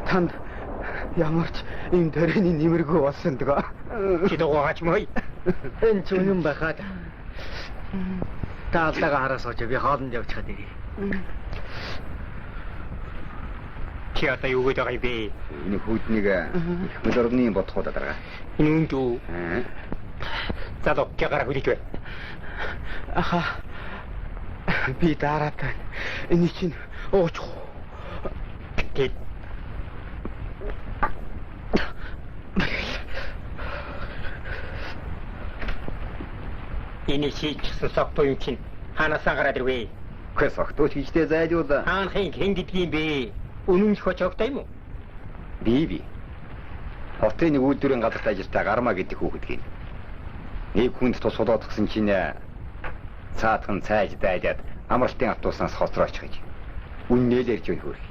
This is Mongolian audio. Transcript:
Танд ямар ч юм дөрөний нэмэргүй болсон дгоо. Чи дугаач мой. Энэ ч үнэн байхад. Та алдаагаа хараа сууж би хоолнд явчихад ирье. Чи одоо юу гэдэг байгаа юм бэ? Энэ хүүднийг их мөлөрний бодхоо дарга. Энэ үнд үү? Залуу гягаар хүлээж бай. Аха. Би дараатай. Энэ чинь ууч. Тэт. Энэ шийдсэн согтуу юм чинь ханаасаа гараад ирвэ? Үгүй согтууч гэжтэй зайлуул. Хаанхын хэн гэдгийг бэ? Үнэн ч хочоогтой юм уу? Би. Хотын нэг үйлдвэрийн газарт ажилтаа Гармаа гэдэг хүүхэд гин. Нэг хүнд тус сулоодгсон чинь цаатхан цайж дайдаад амралтын автобуснаас хоцрооч гэж. Үннээл ярьж байна хөрх.